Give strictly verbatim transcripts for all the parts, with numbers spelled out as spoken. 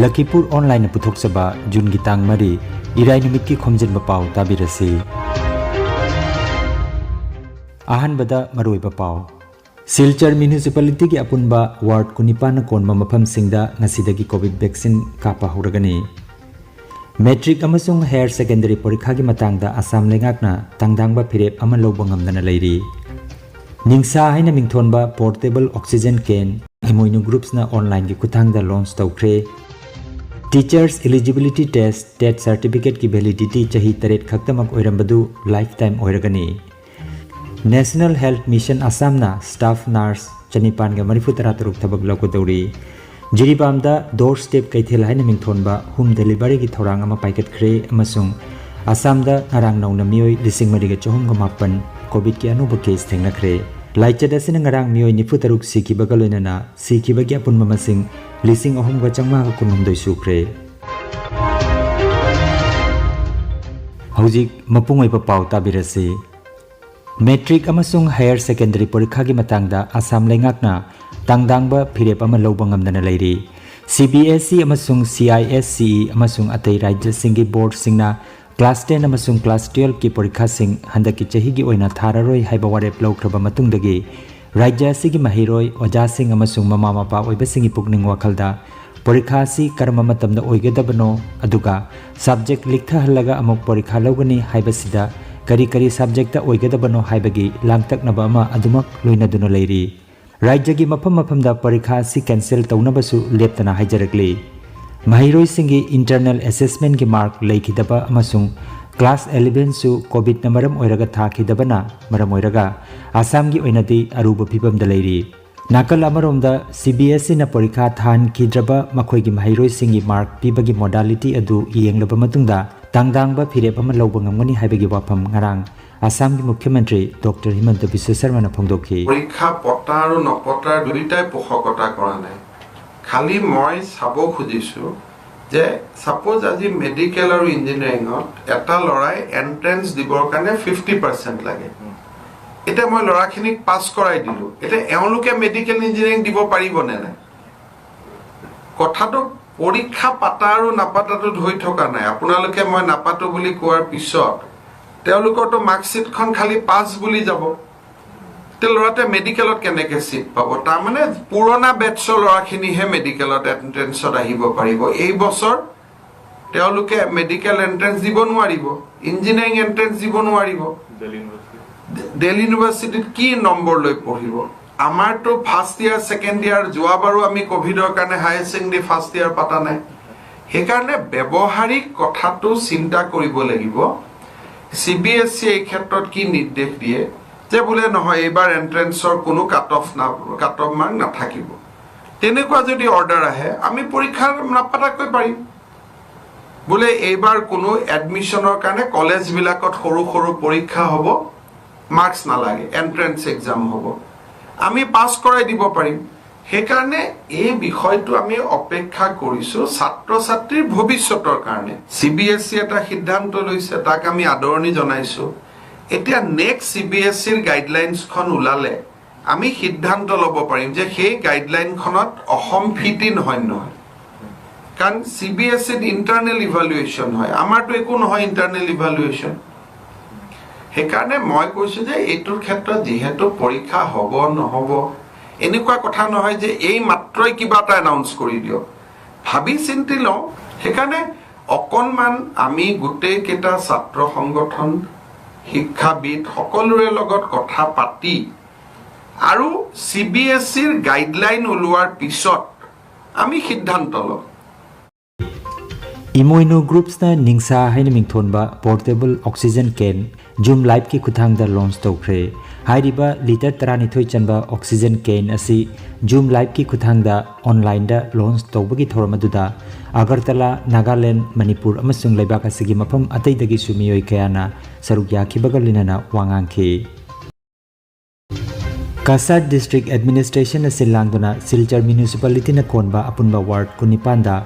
ꯂꯈꯤꯄꯨꯔ ꯑꯣꯟꯂꯥꯏꯟꯅ ꯄꯨꯊꯣꯛꯆꯕ ꯖꯨꯟꯒꯤ ꯇꯥꯡ ꯃꯔꯤ, ꯏꯔꯥꯏ ꯅꯨꯃꯤꯠꯀꯤ ꯈꯣꯝꯖꯤꯟꯕ ꯄꯥꯎ ꯇꯥꯕꯤꯔꯁꯤ꯫ ꯑꯍꯥꯟꯕꯗ ꯃꯔꯨꯑꯣꯏꯕ ꯄꯥꯎ꯫ ꯁꯤꯜꯆꯔ ꯃ꯭ꯌꯨꯅꯤꯁꯤꯄꯥꯂꯤꯇꯤꯒꯤ ꯑꯄꯨꯟꯕ ꯋꯥꯔꯗ ꯀꯨꯟꯅꯤꯄꯥꯟꯅ ꯀꯣꯟꯕ ꯃꯐꯝꯁꯤꯡꯗ ꯉꯁꯤꯗꯒꯤ ꯀꯣꯚꯤꯗ ꯚꯦꯛꯁꯤꯟ ꯀꯥꯞꯄ ꯍꯧꯔꯒꯅꯤ꯫ ꯃꯦꯇ꯭ꯔꯤꯛ ꯑꯃꯁꯨꯡ ꯍꯥꯌꯔ ꯁꯦꯀꯦꯟꯗꯔꯤ ꯄꯔꯤꯈꯥꯒꯤ ꯃꯇꯥꯡꯗ ꯑꯁꯥꯝ ꯂꯩꯉꯥꯛꯅ ꯇꯥꯡꯗꯥꯡꯕ ꯐꯤꯔꯦꯞ ꯑꯃ ꯂꯧꯕ ꯉꯝꯗꯅ ꯂꯩꯔꯤ꯫ ꯅꯤꯡꯁꯥ ꯍꯥꯏꯅ ꯃꯤꯡꯊꯣꯟꯕ ꯄꯣꯔꯇꯦꯕꯜ ꯑꯣꯛꯁꯤꯖꯦꯟ ꯀꯦꯟ ꯑꯦꯝ ꯑꯣ ꯌꯨ ꯒ꯭ꯔꯨꯞꯁꯅ ꯑꯣꯟꯂꯥꯏꯟꯒꯤ ꯈꯨꯠꯊꯥꯡꯗ ꯂꯣꯟꯆ ꯇꯧꯈ꯭ꯔꯦ꯫ ꯇꯤꯆꯔꯁ ꯏꯂꯤꯖꯤꯕꯤꯂꯤꯇꯤ ꯇꯦꯁ, ꯇꯦꯠ ꯁꯥꯔꯇꯤꯐꯤꯀꯦꯠꯀꯤ ꯚꯦꯂꯤꯗꯤꯇꯤ ꯆꯍꯤ ꯇꯔꯦꯠ ꯈꯛꯇꯃꯛ ꯑꯣꯏꯔꯝꯕꯗꯨ ꯂꯥꯏꯐ ꯇꯥꯏꯝ ꯑꯣꯏꯔꯒꯅꯤ꯫ ꯅꯦꯁꯅꯦꯜ ꯍꯦꯜꯊ ꯃꯤꯁꯟ ꯑꯁꯥꯝꯅ ꯁ꯭ꯇꯥꯐ ꯅꯔꯁ ꯆꯅꯤꯄꯥꯟꯒ ꯃꯔꯤꯐꯨ ꯇꯔꯥ ꯇꯔꯨꯛ ꯊꯕꯛ ꯂꯧꯒꯗꯧꯔꯤ꯫ ꯖꯤꯔꯤꯕꯥꯝꯗ ꯗꯣꯔ ꯁ꯭ꯇꯦꯞ ꯀꯩꯊꯦꯜ ꯍꯥꯏꯅ ꯃꯤꯡꯊꯣꯟꯕ ꯍꯣꯝ ꯗꯦꯂꯤꯚꯔꯤꯒꯤ ꯊꯧꯔꯥꯡ ꯑꯃ ꯄꯥꯏꯈꯠꯈ꯭ꯔꯦ ꯑꯃꯁꯨꯡ ꯑꯁꯥꯝꯗ ꯉꯔꯥꯡ ꯅꯧꯅ ꯃꯤꯑꯣꯏ ꯂꯤꯁꯤꯡ ꯃꯔꯤꯒ ꯆꯍꯨꯝꯒ ꯃꯥꯄꯟ ꯀꯣꯚꯤꯗꯀꯤ ꯑꯅꯧꯕ ꯀꯦꯁ ꯊꯦꯡꯅꯈ꯭ꯔꯦ꯫ ꯂꯥꯏꯆꯠ ꯑꯁꯤꯅ ꯉꯔꯥꯡ ꯃꯤꯑꯣꯏ ꯅꯤꯐꯨ ꯇꯔꯨꯛ ꯁꯤꯈꯤꯕꯒ ꯂꯣꯏꯅꯅ ꯁꯤꯈꯤꯕꯒꯤ ꯑꯄꯨꯟꯕ ꯃꯁꯤꯡ ꯂꯤꯁꯤꯡ ꯑꯍꯨꯝꯒ ꯆꯥꯝꯃꯉꯥꯒ ꯀꯨꯟꯍꯨꯝꯗꯣꯏ ꯁꯨꯈ꯭ꯔꯦ꯫ ꯍꯧꯖꯤꯛ ꯃꯄꯨꯡ ꯑꯣꯏꯕ ꯄꯥꯎ ꯇꯥꯕꯤꯔꯁꯤ꯫ ꯃꯦꯇ꯭ꯔꯤꯛ ꯑꯃꯁꯨꯡ ꯍꯥꯌꯔ ꯁꯦꯀꯦꯟꯗꯔꯤ ꯄꯔꯤꯈꯥꯒꯤ ꯃꯇꯥꯡꯗ ꯑꯁꯥꯝ ꯂꯩꯉꯥꯛꯅ ꯇꯥꯡꯗꯥꯡꯕ ꯐꯤꯔꯦꯞ ꯑꯃ ꯂꯧꯕ ꯉꯝꯗꯅ ꯂꯩꯔꯤ꯫ ꯁꯤ ꯕꯤ ꯑꯦꯁ ꯏ ꯑꯃꯁꯨꯡ C I S C E ꯑꯃꯁꯨꯡ ꯑꯇꯩ ꯔꯥꯖ꯭ꯌꯁꯤꯡꯒꯤ ꯕꯣꯔꯗꯁꯤꯡꯅ ꯀ꯭ꯂꯥꯁ ꯇꯦꯟ ꯑꯃꯁꯨꯡ ꯀ꯭ꯂꯥꯁ ꯇꯨꯌꯦꯜꯐꯀꯤ ꯄꯔꯤꯈꯥꯁꯤꯡ ꯍꯟꯗꯛꯀꯤ ꯆꯍꯤꯒꯤ ꯑꯣꯏꯅ ꯊꯥꯔꯔꯣꯏ ꯍꯥꯏꯕ ꯋꯥꯔꯦꯞ ꯂꯧꯈ꯭ꯔꯕ ꯃꯇꯨꯡꯗꯒꯤ ꯔꯥꯖ꯭ꯌ ꯑꯁꯤꯒꯤ ꯃꯍꯩꯔꯣꯏ, ꯑꯣꯖꯥꯁꯤꯡ ꯑꯃꯁꯨꯡ ꯃꯃꯥ ꯃꯄꯥ ꯑꯣꯏꯕꯁꯤꯡꯒꯤ ꯄꯨꯛꯅꯤꯡ ꯋꯥꯈꯜꯗ ꯄꯔꯤꯈꯥ ꯑꯁꯤ ꯀꯔꯝꯕ ꯃꯇꯝꯗ ꯑꯣꯏꯒꯗꯕꯅꯣ, ꯑꯗꯨꯒ ꯁꯕꯖꯦꯛ ꯂꯤꯛꯊꯍꯜꯂꯒ ꯑꯃꯨꯛ ꯄꯔꯤꯈꯥ ꯂꯧꯒꯅꯤ ꯍꯥꯏꯕꯁꯤꯗ ꯀꯔꯤ ꯀꯔꯤ ꯁꯕꯖꯦꯛꯇ ꯑꯣꯏꯒꯗꯕꯅꯣ ꯍꯥꯏꯕꯒꯤ ꯂꯥꯡꯇꯛꯅꯕ ꯑꯃ ꯑꯗꯨꯃꯛ ꯂꯣꯏꯅꯗꯨꯅ ꯂꯩꯔꯤ꯫ ꯔꯥꯖ꯭ꯌꯒꯤ ꯃꯐꯝ ꯃꯐꯝꯗ ꯄꯔꯤꯈꯥ ꯑꯁꯤ ꯀꯦꯟꯁꯦꯜ ꯇꯧꯅꯕꯁꯨ ꯂꯦꯞꯇꯅ ꯍꯥꯏꯖꯔꯛꯂꯤ꯫ ꯃꯍꯩꯔꯣꯏꯁꯤꯡꯒꯤ ꯏꯟꯇꯔꯅꯦꯜ ꯑꯦꯁꯦꯁꯃꯦꯟꯒꯤ ꯃꯥꯔꯛ ꯂꯩꯈꯤꯗꯕ ꯑꯃꯁꯨꯡ ꯀ꯭ꯂꯥꯁ ꯑꯦꯂꯦꯚꯦꯟꯁꯨ ꯀꯣꯚꯤꯗꯅ ꯃꯔꯝ ꯑꯣꯏꯔꯒ ꯊꯥꯈꯤꯗꯕꯅ ꯃꯔꯝ ꯑꯣꯏꯔꯒ ꯑꯁꯥꯝꯒꯤ ꯑꯣꯏꯅꯗꯤ ꯑꯔꯨꯕ ꯐꯤꯕꯝꯗ ꯂꯩꯔꯤ꯫ ꯅꯥꯀꯜ ꯑꯃꯔꯣꯝꯗ, ꯁꯤ ꯕꯤ ꯑꯦꯁ ꯏꯅ ꯄꯔꯤꯈꯥ ꯊꯥꯍꯟꯈꯤꯗ꯭ꯔꯕ ꯃꯈꯣꯏꯒꯤ ꯃꯍꯩꯔꯣꯏꯁꯤꯡꯒꯤ ꯃꯥꯔꯛ ꯄꯤꯕꯒꯤ ꯃꯣꯗꯥꯂꯤꯇꯤ ꯑꯗꯨ ꯌꯦꯡꯂꯕ ꯃꯇꯨꯡꯗ ꯇꯥꯡꯗꯥꯡꯕ ꯐꯤꯔꯦꯞ ꯑꯃ ꯂꯧꯕ ꯉꯝꯒꯅꯤ ꯍꯥꯏꯕꯒꯤ ꯋꯥꯐꯝ ꯉꯔꯥꯡ ꯑꯁꯥꯝꯒꯤ ꯃꯨꯈ꯭ꯌ ꯃꯟꯇ꯭ꯔꯤ ꯗꯣꯛꯇꯔ ꯍꯤꯃꯟꯇ ꯕꯤꯁ꯭ꯋ ꯁꯔꯃꯅ ꯐꯣꯡꯗꯣꯛꯈꯤ꯫ পৰীক্ষা পতা আৰু নপতাৰ দুয়োটাই পোষকতা কৰা নাই। খালি মই চাব খুজিছোঁ যে ছাপ'জ আজি মেডিকেল আৰু ইঞ্জিনিয়াৰিঙত এটা ল'ৰাই এণ্ট্ৰেন্স দিবৰ কাৰণে ফিফটি পাৰ্চেণ্ট লাগে। এতিয়া মই ল'ৰাখিনিক পাছ কৰাই দিলোঁ, এতিয়া এওঁলোকে মেডিকেল ইঞ্জিনিয়াৰিং দিব পাৰিব নে নাই? কথাটো পৰীক্ষা পাতা আৰু নাপাতাটো ধৰি থকা নাই। আপোনালোকে মই নাপাতো বুলি কোৱাৰ পিছত তেওঁলোকৰতো মাৰ্কশ্বিটখন খালি পাছ বুলি যাব। তে ল'ৰাটোৱে মেডিকেলত কেনেকে ছিট পাব? তাৰমানে পুৰণা বেটছৰ ল'ৰাখিনিহে মেডিকেলত এণ্ট্ৰেঞ্চত আহিব পাৰিব। এই বছৰ তেওঁলোকে মেডিকেল এণ্ট্ৰেঞ্চ দিব নোৱাৰিব, ইঞ্জিনিয়াৰিং এণ্ট্ৰেঞ্চ দিব নোৱাৰিব। দিল্লী ইউনিভাৰ্চিটি দিল্লী ইউনিভাৰ্চিটিত কি নম্বৰ লৈ পঢ়িব? আমাৰতো ফাৰ্ষ্ট ইয়াৰ, ছেকেণ্ড ইয়াৰ, যোৱাবাৰো আমি কভিডৰ কাৰণে হায়াৰ ছেকেণ্ডেৰী ফাৰ্ষ্ট ইয়াৰ পতা নাই। সেইকাৰণে ব্যৱহাৰিক কথাটো চিন্তা কৰিব লাগিব। চি বি এছ ই এই ক্ষেত্ৰত কি নিৰ্দেশ দিয়ে যে বোলে নহয়, এইবাৰ এণ্ট্ৰেঞ্চৰ কোনো কাট অফ না কাট অফ মাৰ্ক নাথাকিব, তেনেকুৱা যদি অৰ্ডাৰ আহে আমি পৰীক্ষা নাপাতাকৈ পাৰিম। বোলে এইবাৰ কোনো এডমিশ্যনৰ কাৰণে কলেজবিলাকত সৰু সৰু পৰীক্ষা হ'ব, মাৰ্কছ নালাগে, এণ্ট্ৰেঞ্চ এক্সাম হ'ব, আমি পাছ কৰাই দিব পাৰিম। সেইকাৰণে এই বিষয়টো আমি অপেক্ষা কৰিছো ছাত্ৰ ছাত্ৰীৰ ভৱিষ্যতৰ কাৰণে। চি বি এছ ই এটা সিদ্ধান্ত লৈছে, তাক আমি আদৰণি জনাইছো। এতিয়া নেক্সট চি বি এছ ইৰ গাইডলাইনছখন ওলালে আমি সিদ্ধান্ত ল'ব পাৰিম যে সেই গাইডলাইনখনত অসম ফিট ইন হয় নে নহয়। কাৰণ চি বি এছ ইত ইণ্টাৰনেল ইভালুৱেশ্যন হয়, আমাৰতো একো নহয় ইণ্টাৰনেল ইভালুৱেশ্যন। সেইকাৰণে মই কৈছো যে এইটোৰ ক্ষেত্ৰত যিহেতু পৰীক্ষা হ'ব নহ'ব, এনেকুৱা কথা নহয় যে এই মাত্ৰই কিবা এটা এনাউন্স কৰি দিয়ক। ভাবি চিন্তি লওঁ। সেইকাৰণে অকণমান আমি গোটেইকেইটা ছাত্ৰ সংগঠন, শিক্ষাবিদ সকলোৰে লগত কথা পাতি আৰু চি বি এছ ইৰ গাইডলাইন ওলোৱাৰ পিছত আমি সিদ্ধান্ত ল'ম। ꯏꯃꯣꯏꯅꯨ ꯒ꯭ꯔꯨꯞꯁꯅ ꯅꯤꯡꯁꯥ ꯍꯥꯏꯅ ꯃꯤꯡꯊꯣꯟꯕ ꯄꯣꯔꯇꯦꯕꯜ ꯑꯣꯛꯁꯤꯖꯟ ꯀꯦꯟ ꯖꯨꯝ ꯂꯥꯏꯐꯀꯤ ꯈꯨꯠꯊꯥꯡꯗ ꯂꯣꯟꯆ ꯇꯧꯈ꯭ꯔꯦ꯫ ꯍꯥꯏꯔꯤꯕ ꯂꯤꯇꯔ ꯇꯔꯥꯅꯤꯊꯣꯏ ꯆꯟꯕ ꯑꯣꯛꯁꯤꯖꯟ ꯀꯦꯟ ꯑꯁꯤ ꯖꯨꯝ ꯂꯥꯏꯐꯀꯤ ꯈꯨꯠꯊꯥꯡꯗ ꯑꯣꯟꯂꯥꯏꯟꯗ ꯂꯣꯟꯆ ꯇꯧꯕꯒꯤ ꯊꯧꯔꯝ ꯑꯗꯨꯗ ꯑꯒꯔꯇꯂꯥ, ꯅꯥꯒꯥꯂꯦꯟ, ꯃꯅꯤꯄꯨꯔ ꯑꯃꯁꯨꯡ ꯂꯩꯕꯥꯛ ꯑꯁꯤꯒꯤ ꯃꯐꯝ ꯑꯇꯩꯗꯒꯤꯁꯨ ꯃꯤꯑꯣꯏ ꯀꯌꯥꯅ ꯁꯔꯨꯛ ꯌꯥꯈꯤꯕꯒ ꯂꯣꯏꯅꯅ ꯋꯥ ꯉꯥꯡꯈꯤ꯫ ꯀꯁꯥꯔ ꯗꯤꯁꯇ꯭ꯔꯤꯛ ꯑꯦꯗꯃꯤꯅꯤꯁꯇ꯭ꯔꯦꯁꯟꯅ ꯁꯤꯜ ꯂꯥꯡꯗꯨꯅ ꯁꯤꯜꯆꯔ ꯃ꯭ꯌꯨꯅꯤꯁꯤꯄꯥꯂꯤꯇꯤꯅ ꯀꯣꯟꯕ ꯑꯄꯨꯟꯕ ꯋꯥꯔꯗ ꯀꯨꯟꯅꯤꯄꯥꯟꯗ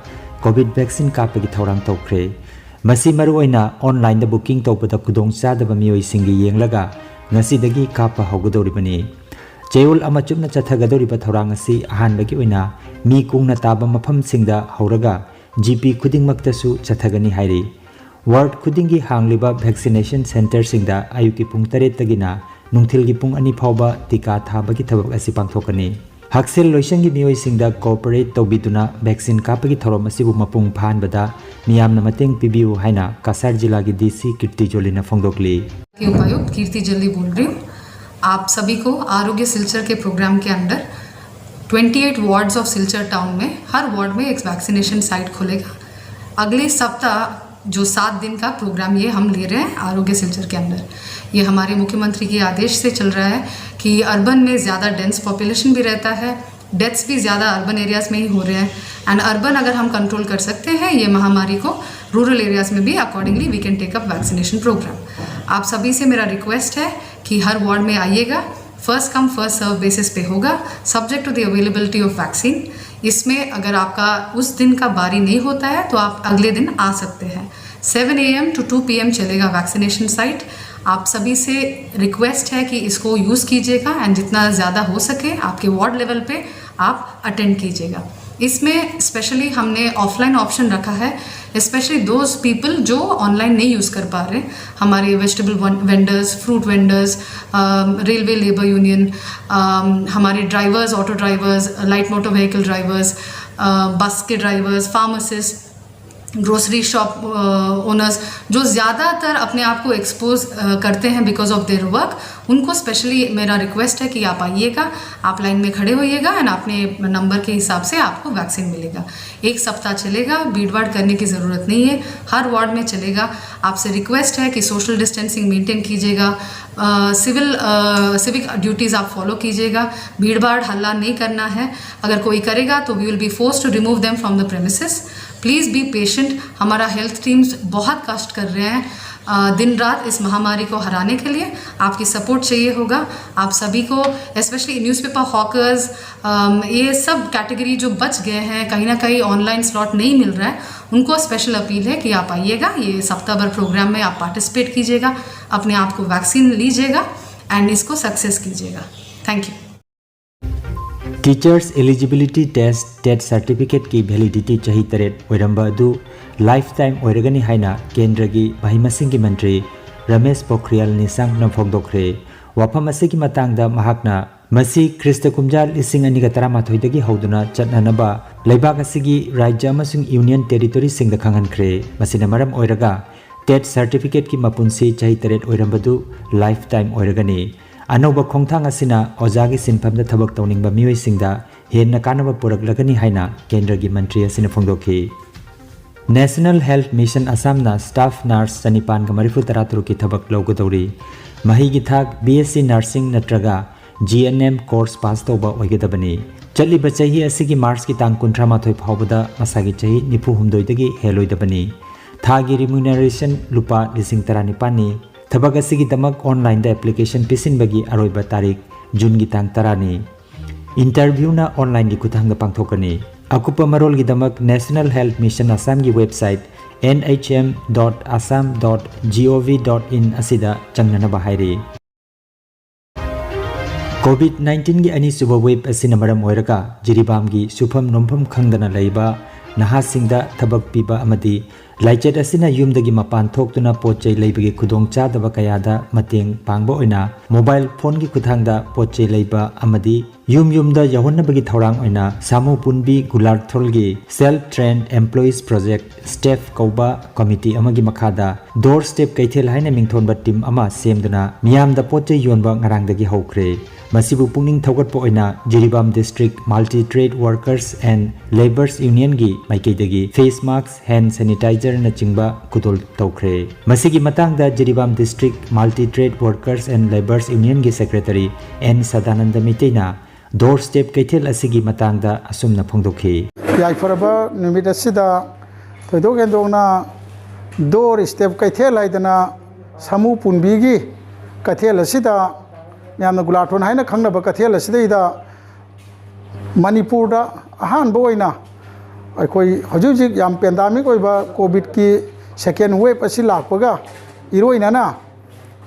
ꯀꯣꯚꯤꯗ ꯚꯦꯛꯁꯤꯟ ꯀꯥꯞꯄꯒꯤ ꯊꯧꯔꯥꯡ ꯇꯧꯈ꯭ꯔꯦ꯫ ꯃꯁꯤ ꯃꯔꯨꯑꯣꯏꯅ ꯑꯣꯟꯂꯥꯏꯟꯗ ꯕꯨꯀꯤꯡ ꯇꯧꯕꯗ ꯈꯨꯗꯣꯡꯆꯥꯗꯕ ꯃꯤꯑꯣꯏꯁꯤꯡꯒꯤ ꯌꯦꯡꯂꯒ ꯉꯁꯤꯗꯒꯤ ꯀꯥꯞꯄ ꯍꯧꯒꯗꯧꯔꯤꯕꯅꯤ꯫ ꯆꯌꯣꯜ ꯑꯃ ꯆꯨꯞꯅ ꯆꯠꯊꯒꯗꯧꯔꯤꯕ ꯊꯧꯔꯥꯡ ꯑꯁꯤ ꯑꯍꯥꯟꯕꯒꯤ ꯑꯣꯏꯅ ꯃꯤ ꯀꯨꯡꯅ ꯇꯥꯕ ꯃꯐꯝꯁꯤꯡꯗ ꯍꯧꯔꯒ ꯖꯤ ꯄꯤ ꯈꯨꯗꯤꯡꯃꯛꯇꯁꯨ ꯆꯠꯊꯒꯅꯤ ꯍꯥꯏꯔꯤ꯫ ꯋꯥꯔꯗ ꯈꯨꯗꯤꯡꯒꯤ ꯍꯥꯡꯂꯤꯕ ꯚꯦꯛꯁꯤꯅꯦꯁꯟ ꯁꯦꯟꯇꯔꯁꯤꯡꯗ ꯑꯌꯨꯛꯀꯤ ꯄꯨꯡ ꯇꯔꯦꯠꯇꯒꯤꯅ ꯅꯨꯡꯊꯤꯜꯒꯤ ꯄꯨꯡ ꯑꯅꯤ ꯐꯥꯎꯕ ꯇꯤꯀꯥ ꯊꯥꯕꯒꯤ ꯊꯕꯛ ꯑꯁꯤ ꯄꯥꯡꯊꯣꯛꯀꯅꯤ꯫ ꯍꯛꯁꯦꯜ ꯂꯣꯏꯁꯪꯒꯤ ꯃꯤꯑꯣꯏꯁꯤꯡꯗ ꯀꯣꯑꯣꯄꯔꯦꯠ ꯇꯧꯕꯤꯗꯨꯅ ꯚꯦꯛꯁꯤꯟ ꯀꯥꯞꯄꯒꯤ ꯊꯧꯔꯝ ꯑꯁꯤꯕꯨ ꯃꯄꯨꯡ ꯐꯥꯍꯟꯕꯗ ꯃꯤꯌꯥꯝꯅ ꯃꯇꯦꯡ ꯄꯤꯕꯤꯌꯨ ꯍꯥꯏꯅ ꯀꯁꯥꯔ ꯖꯤꯂꯥꯒꯤ ꯗꯤ ꯁꯤ ꯀꯤꯔꯇꯤ ꯖꯣꯂꯤꯅ ꯐꯣꯡꯗꯣꯛꯂꯤ꯫ के उपायुक्त कीर्ति जल्ली बोल रही हूँ। आप सभी को आरोग्य सिलचर के प्रोग्राम के अंदर twenty eight wards of Silchar town में हर वार्ड में एक वैक्सीनेशन साइट खुलेगा। अगले सप्ताह जो सात दिन का प्रोग्राम ये हम ले रहे हैं आरोग्य सिलचर के अंदर, ये हमारे मुख्यमंत्री के आदेश से चल रहा है कि अर्बन में ज़्यादा डेंस पॉपुलेशन भी रहता है, डेथ्स भी ज़्यादा अर्बन एरियाज़ में ही हो रहे हैं। एंड अर्बन अगर हम कंट्रोल कर सकते हैं ये महामारी को, रूरल एरियाज़ में भी accordingly we can take up vaccination program। आप सभी से मेरा रिक्वेस्ट है कि हर वार्ड में आइएगा। First come first serve basis पे होगा, subject to the availability of vaccine। इसमें अगर आपका उस दिन का बारी नहीं होता है तो आप अगले दिन आ सकते हैं। Seven A M to two P M चलेगा वैक्सीनेशन साइट। आप सभी से रिक्वेस्ट है कि इसको यूज़ कीजिएगा एंड जितना ज़्यादा हो सके आपके वार्ड लेवल पे आप अटेंड कीजिएगा। इसमें स्पेशली हमने ऑफलाइन ऑप्शन रखा है, स्पेशली दोज पीपल जो ऑनलाइन नहीं यूज़ कर पा रहे। हमारे vegetable vendors, fruit vendors, railway labour union, हमारे drivers, auto drivers, light motor vehicle drivers, bus के drivers, pharmacist, grocery shop owners, जो ज़्यादातर अपने आप को एक्सपोज करते हैं बिकॉज ऑफ देयर वर्क, उनको स्पेशली मेरा रिक्वेस्ट है कि आप आइएगा, आप लाइन में खड़े होइएगा एंड अपने नंबर के हिसाब से आपको वैक्सीन मिलेगा। एक सप्ताह चलेगा, भीड़ भाड़ करने की ज़रूरत नहीं है, हर वार्ड में चलेगा। आपसे रिक्वेस्ट है कि सोशल डिस्टेंसिंग मेंटेन कीजिएगा, सिविल सिविक ड्यूटीज़ आप फॉलो कीजिएगा। भीड़ भाड़ हल्ला नहीं करना है, अगर कोई करेगा तो we will be forced to remove them from the premises। Please be patient। हमारा हेल्थ टीम्स बहुत कष्ट कर रहे हैं, अ, दिन रात इस महामारी को हराने के लिए। आपकी सपोर्ट चाहिए होगा आप सभी को, स्पेशली न्यूज़पेपर हॉकर्स, ये सब कैटेगरी जो बच गए हैं, कहीं ना कहीं ऑनलाइन स्लॉट नहीं मिल रहा है, उनको स्पेशल अपील है कि आप आइएगा, ये सप्ताह भर प्रोग्राम में आप पार्टिसिपेट कीजिएगा, अपने आप को वैक्सीन लीजिएगा एंड इसको सक्सेस कीजिएगा। Thank you. Teachers Eligibility Test TET Certificate ꯀꯤ validity ꯆꯍꯤ ꯇꯔꯦꯠ ꯑꯣꯏꯔꯝꯕ ꯑꯗꯨ life time ꯑꯣꯏꯔꯒꯅꯤ ꯍꯥꯏꯅ ꯀꯦꯟꯗ꯭ꯔꯒꯤ ꯃꯍꯩ ꯃꯁꯤꯡꯒꯤ ꯃꯟꯇ꯭ꯔꯤ ꯔꯃꯦꯁ ꯄꯣꯈ꯭ꯔꯤꯌꯥꯜ ꯅꯤꯁꯥꯡꯅ ꯐꯣꯡꯗꯣꯛꯈ꯭ꯔꯦ꯫ ꯋꯥꯐꯝ ꯑꯁꯤꯒꯤ ꯃꯇꯥꯡꯗ ꯃꯍꯥꯛꯅ ꯃꯁꯤ ꯈ꯭ꯔꯤꯁꯇ ꯀꯨꯝꯖꯥ ꯂꯤꯁꯤꯡ ꯑꯅꯤꯒ ꯇꯔꯥꯃꯥꯊꯣꯏꯗꯒꯤ ꯍꯧꯗꯨꯅ ꯆꯠꯅꯅꯕ ꯂꯩꯕꯥꯛ ꯑꯁꯤꯒꯤ ꯔꯥꯖ꯭ꯌ ꯑꯃꯁꯨꯡ ꯌꯨꯅꯤꯌꯟ ꯇꯦꯔꯤꯇꯣꯔꯤꯁꯤꯡꯗ ꯈꯪꯍꯟꯈ꯭ꯔꯦ꯫ ꯃꯁꯤꯅ ꯃꯔꯝ ꯑꯣꯏꯔꯒ TET Certificate ꯀꯤ ꯃꯄꯨꯟꯁꯤ ꯆꯍꯤ ꯇꯔꯦꯠ ꯑꯣꯏꯔꯝꯕꯗꯨ life time ꯑꯣꯏꯔꯒꯅꯤ꯫ ꯑꯅꯧꯕ ꯈꯣꯡꯊꯥꯡ ꯑꯁꯤꯅ ꯑꯣꯖꯥꯒꯤ ꯁꯤꯟꯐꯝꯗ ꯊꯕꯛ ꯇꯧꯅꯤꯡꯕ ꯃꯤꯑꯣꯏꯁꯤꯡꯗ ꯍꯦꯟꯅ ꯀꯥꯟꯅꯕ ꯄꯨꯔꯛꯂꯒꯅꯤ ꯍꯥꯏꯅ ꯀꯦꯟꯗ꯭ꯔꯒꯤ ꯃꯟꯇ꯭ꯔꯤ ꯑꯁꯤꯅ ꯐꯣꯡꯗꯣꯛꯈꯤ꯫ National Health Mission Assam ꯅ staff nurse ꯆꯅꯤꯄꯥꯟꯒ ꯃꯔꯤꯐꯨ ꯇꯔꯥ ꯇꯔꯨꯛꯀꯤ ꯊꯕꯛ ꯂꯧꯒꯗꯧꯔꯤ꯫ ꯃꯍꯩꯒꯤ ꯊꯥꯛ B S C Nursing ꯅꯠꯇ꯭ꯔꯒ G N M course pass ꯇꯧꯕ ꯑꯣꯏꯒꯗꯕꯅꯤ꯫ ꯆꯠꯂꯤꯕ ꯆꯍꯤ ꯑꯁꯤꯒꯤ March ꯀꯤ ꯇꯥꯡ ꯀꯨꯟꯊ꯭ꯔꯥ ꯃꯥꯊꯣꯏ ꯐꯥꯎꯕꯗ ꯃꯁꯥꯒꯤ ꯆꯍꯤ ꯅꯤꯐꯨ ꯍꯨꯝꯗꯣꯏꯗꯒꯤ ꯍꯦꯜꯂꯣꯏꯗꯕꯅꯤ꯫ ꯊꯥꯒꯤ remuneration ꯂꯨꯄꯥ ꯂꯤꯁꯤꯡ ꯇꯔꯥꯅꯤꯄꯥꯟꯅꯤ꯫ ꯊꯕꯛ ꯑꯁꯤꯒꯤꯗꯃꯛ online ꯗ application ꯄꯤꯁꯤꯟꯕꯒꯤ ꯑꯔꯣꯏꯕ ꯇꯥꯔꯤꯛ June ꯒꯤ ꯇꯥꯡ ꯇꯔꯥꯅꯤ꯫ Interview ꯅ online ꯒꯤ ꯈꯨꯠꯊꯥꯡꯗ ꯄꯥꯡꯊꯣꯛꯀꯅꯤ꯫ ꯑꯀꯨꯞꯄ ꯃꯔꯣꯜꯒꯤꯗꯃꯛ National Health Mission Assam ꯒꯤ website N H M dot assam dot gov dot in ꯑꯁꯤꯗ ꯆꯪꯅꯅꯕ ꯍꯥꯏꯔꯤ꯫ COVID nineteen ꯒꯤ ꯑꯅꯤꯁꯨꯕ wave ꯑꯁꯤꯅ ꯃꯔꯝ ꯑꯣꯏꯔꯒ ꯖꯤꯔꯤꯕꯥꯝꯒꯤ ꯁꯨꯐꯝ ꯅꯣꯝꯐꯝ ꯈꯪꯗꯅ ꯂꯩꯕ ꯅꯍꯥꯁꯤꯡꯗ ꯊꯕꯛ ꯄꯤꯕ ꯑꯃꯗꯤ ꯂꯥꯏꯆꯠ ꯑꯁꯤꯅ ꯌꯨꯝꯗꯒꯤ ꯃꯄꯥꯟ ꯊꯣꯛꯇꯨꯅ ꯄꯣꯠ ꯆꯩ ꯂꯩꯕꯒꯤ ꯈꯨꯗꯣꯡꯆꯥꯗꯕ ꯀꯌꯥꯗ ꯃꯇꯦꯡ ꯄꯥꯡꯕ ꯑꯣꯏꯅ mobile phone ꯒꯤ ꯈꯨꯠꯊꯥꯡꯗ ꯄꯣꯠ ꯆꯩ ꯂꯩꯕ ꯑꯃꯗꯤ ꯌꯨꯝ ꯌꯨꯝꯗ ꯌꯧꯍꯟꯅꯕꯒꯤ ꯊꯧꯔꯥꯡ ꯑꯣꯏꯅ ꯁꯥꯃꯨ ꯄꯨꯟꯕꯤ ꯒꯨꯂꯥꯔꯊꯣꯜꯒꯤ Self Trained Employees Project, STEP ꯀꯧꯕ committee ꯑꯃꯒꯤ ꯃꯈꯥꯗ Door Step ꯀꯩꯊꯦꯜ ꯍꯥꯏꯅ ꯃꯤꯡꯊꯣꯟꯕ team ꯑꯃ ꯁꯦꯝꯗꯨꯅ ꯃꯤꯌꯥꯝꯗ ꯄꯣꯠ ꯆꯩ ꯌꯣꯟꯕ ꯉꯔꯥꯡꯗꯒꯤ ꯍꯧꯈ꯭ꯔꯦ꯫ ꯃꯁꯤꯕꯨ ꯄꯨꯛꯅꯤꯡ ꯊꯧꯒꯠꯄ ꯑꯣꯏꯅ Jiribam District Multi Trade Workers and Labourers Union ꯒꯤ ꯃꯥꯏꯀꯩꯗꯒꯤ face mask, hand sanitizer ꯅꯆꯤꯡꯕ ꯈꯨꯗꯣꯜ ꯇꯧꯈ꯭ꯔꯦ꯫ ꯃꯁꯤꯒꯤ ꯃꯇꯥꯡꯗ Jiribam District Multi Trade Workers and Labourers Union ꯒꯤ Secretary N Sadananda ꯃꯩꯇꯩꯅ Door Step ꯀꯩꯊꯦꯜ ꯑꯁꯤꯒꯤ ꯃꯇꯥꯡꯗ ꯑꯁꯨꯝꯅ ꯐꯣꯡꯗꯣꯛꯈꯤ꯫ ꯌꯥꯏꯐꯔꯕ ꯅꯨꯃꯤꯠ ꯑꯁꯤꯗ ꯊꯣꯏꯗꯣꯛ ꯍꯦꯟꯗꯣꯛꯅ Door Step ꯀꯩꯊꯦꯜ ꯍꯥꯏꯗꯅ ꯁꯥꯃꯨ ꯄꯨꯟꯕꯤꯒꯤ ꯀꯩꯊꯦꯜ ꯑꯁꯤꯗ, ꯃꯌꯥꯝꯅ ꯒꯨꯂꯥꯊꯣꯟ ꯍꯥꯏꯅ ꯈꯪꯅꯕ ꯀꯩꯊꯦꯜ ꯑꯁꯤꯗꯩꯗ ꯃꯅꯤꯄꯨꯔꯗ ꯑꯍꯥꯟꯕ ꯑꯣꯏꯅ ꯑꯩꯈꯣꯏ ꯍꯧꯖꯤꯛ ꯍꯧꯖꯤꯛ ꯌꯥꯝ pandemic ꯑꯣꯏꯕ COVID ꯀꯤ second wave ꯑꯁꯤ ꯂꯥꯛꯄꯒ ꯏꯔꯣꯏꯅꯅ